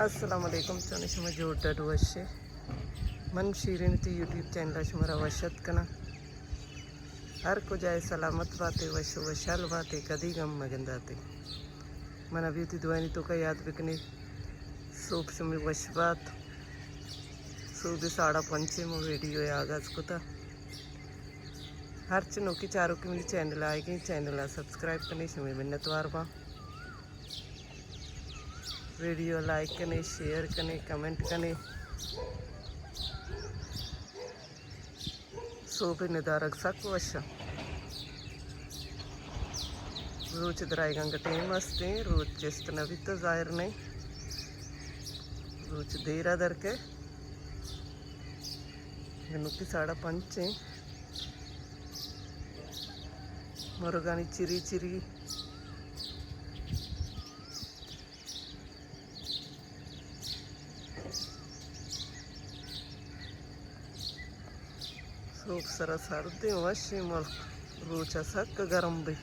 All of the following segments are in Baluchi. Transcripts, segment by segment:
السلام علیکم، چون شما جوڑ ڈڈ وش ئے؟ من شیرین تی یوٹیوب چینل شما را وش ات کناں۔ ہر کجا ئے سلامت باتے، وش و وشحال باتے، کدی گم مگنداتے۔ من ابھی تی دعائنی توکا یاد بکنے۔ صوب شمی وش بات۔ صوب ساڑا پنچے مو ویڈیو آغاز کتا۔ ہر چنوکی چاروکی منی چینل آئے گئے، چینل سبسکرائب کنے، شمی منتوار باں۔ ویڈیو لائک کنے، شیئر کنے، کمنٹ کنے۔ صوب ندارگ سک وش ء۔ روچ درائیگ انگہ ٹیم استیں، روچ چست نہ بیت، ظاہر نہیں۔ روچ دیرا در کے۔ گنوکی ساڑا پنچ ہیں۔ مرگانی چری چری۔ سوب سرا سردیں وشیں ملک، روچا سک گرم بی۔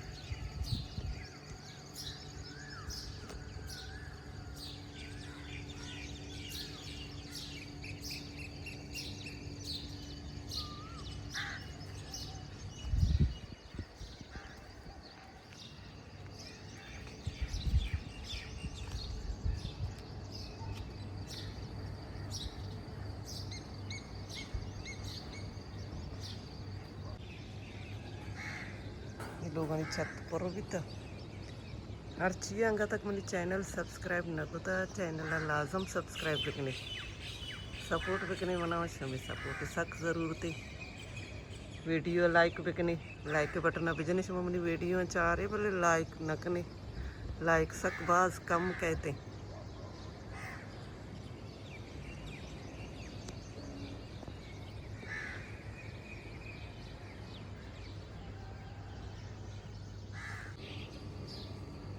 اے لوگانی چھت پر بیتا۔ ہرچی انگا تک منی چینل سبسکرائب نہ کتا، چینل لازم سبسکرائب بکنے، سپورٹ بکنے، منا شمی سپورٹ سک ضرورت ہے۔ ویڈیو لائک بکنے۔ لائک بٹن ء بجنے، شما منی ویڈیو چارے بلے لائک نہ کنے، لائک سک باز کم کئیت۔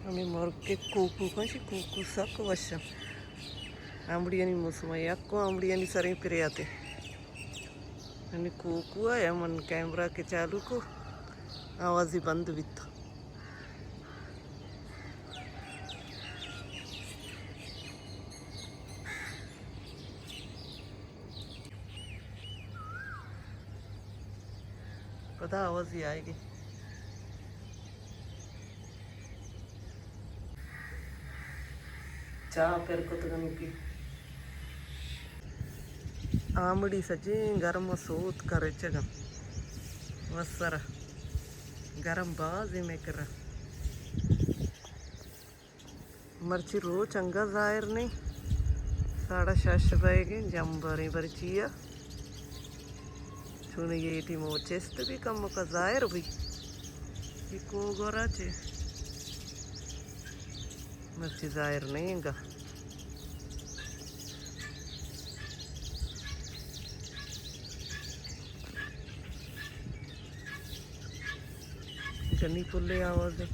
ہمیں مرگ کے کوکو کن شی، کوکو سک وش۔ آمڑیانی موسم ہے، یکو آمڑیانی سریں پریاتے۔ نی کوکو ء من کیمرہ کہ چالو کو، آوازی بند بیت۔ پدا آوازی آئیگی۔ چاہ پر کتگ نوکی۔ آمڑی سجیں گرم ء سوت کرچگ ء وسر ء گرم بازیں مئے کرا۔ مرچی روچ انگا ظاہر نیں، ساڑا شش بئیگیں، جمبریں برچی ء۔ چونیں اے ٹیم ء چست بی، کمک ء ظاہر بی۔ اے کوگورا چے مرچی ظاہر نیں گا۔ جنی پلے آواز ہے۔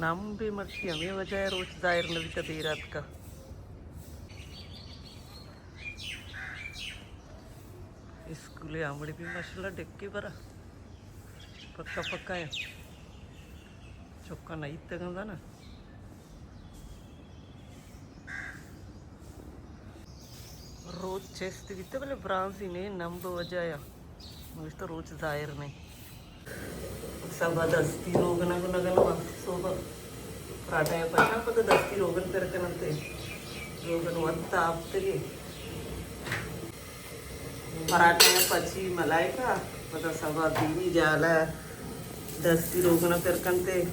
نمبے مرچی ہمے وجہ ء روچ ظاہر نہ بیتہ، دیر آتکہ۔ اسکول ء آمڑی بھی ماشاءاللہ ڈکے برا پکا پکا ہے۔ چکا نہ ایتگاں دانا۔ روچ چست بیتہ بلے برانزی نے نمب وجہ یا۔ نوشتہ روچ ظاہر نے۔ سبا دستی روگن گنگن وقت صبح پراٹا یا پچا پتہ دستی روگن پر کننتے۔ روگن وقت آپ تگے۔ پراٹھا یا پچی ملائکہ، پدا سبا دینی جالا دستی روگنا پر کنتے۔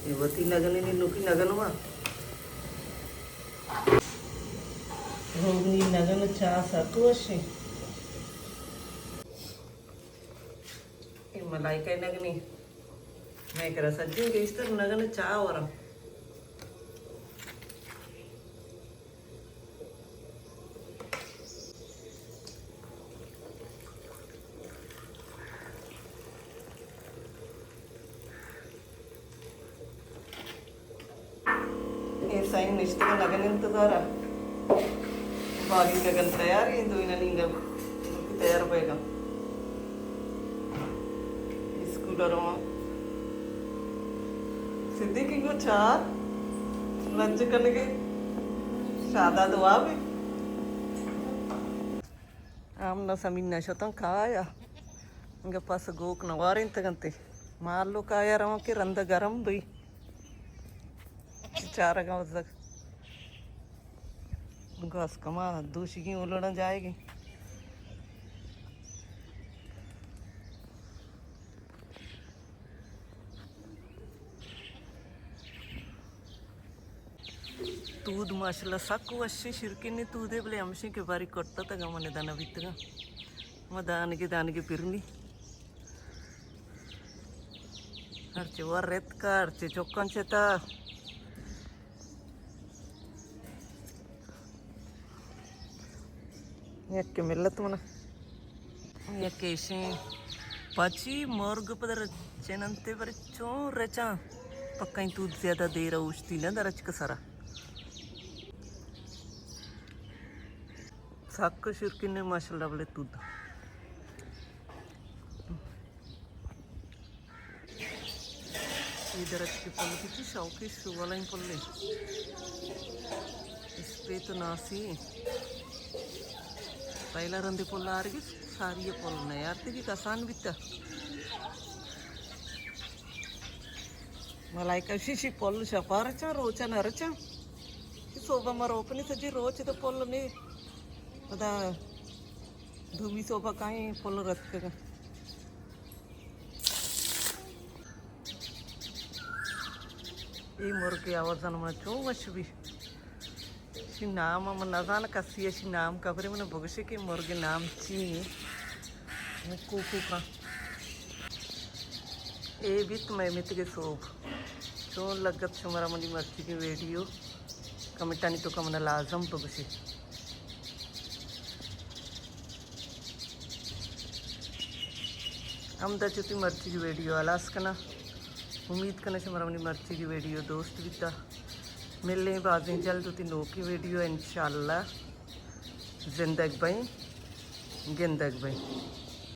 اے وتی نگنے نی نوکی نگنوا۔ روگنی نگن چاہ سک وشیں۔ اے ملائکہ نگنی۔ میں کرا سجیں گیشتر نگن چاہ ورا۔ اے سائیں نشتگ نگن انتظار ء۔ باقی نگن تیار ہیں، دوئینانی انگا تیار بیگا۔ اسکول ء رواں۔ صدیق انگو چار لنچ کنگے۔ شادا دعا بی۔ آمنا سمین نہ شتاں کایا۔ انگا پس گوک نوارینتگنتے۔ مالو کایا رواں کہ رند گرم بی۔ چارگاں وزگ۔ گاس کما دوشیگیں اولوڑاں جائیگیں۔ تود ماشاءاللہ سک وشیں شیرکنیں تودے، بلے ہمشیں کہ باری کٹتگ من دانا بیتگاں۔ ما دانگے دانگے پرنی۔ ہرچے ور اتکا، ہرچے چکاں چتا۔ یک ملت منا۔ یک ایشیں پچی مرگ پدر چننتے پر چون رچاں۔ پکائیں تود زیادہ دیر اوشتی نہ درچک سرا۔ سک شرکن ماشاءاللہ بلے تود۔ اے درچک پل بیتی شوقی شوالیں پلے۔ اسپیت ناسی۔ پہلا رندے پل آرگی ساری پل نیارتی کی کسان بیتا۔ ملائکہ شیشی پل شپا رچاں، روچا نہ رچاں۔ کہ صوبہ ما روپنی سجی روچ تو پل نی۔ پدا دومی صوبہ کائیں پل رتکگا۔ اے مرگے آوازان من چون وش بی۔ شی نام من نزان کسی شی نام کبرے من بگشے کہ مرگ نام چی ایں۔ من کوکو کاں۔ اے بیت مئے میتگے سوب۔ چون لگت شمارا منی مرچیگیں ویڈیو؟ کمنٹانی توکا منا لازم بگوشے۔ ہمدا چہ وتی مرچیگی ویڈیو ہلاس کناں۔ امید کناں شمارا منی مرچیگی ویڈیو دوست بیتا۔ ملیں بازیں جلد وتی نوکیں ویڈیو انشاءاللہ۔ زندگ بئیں، گندگ بئیں۔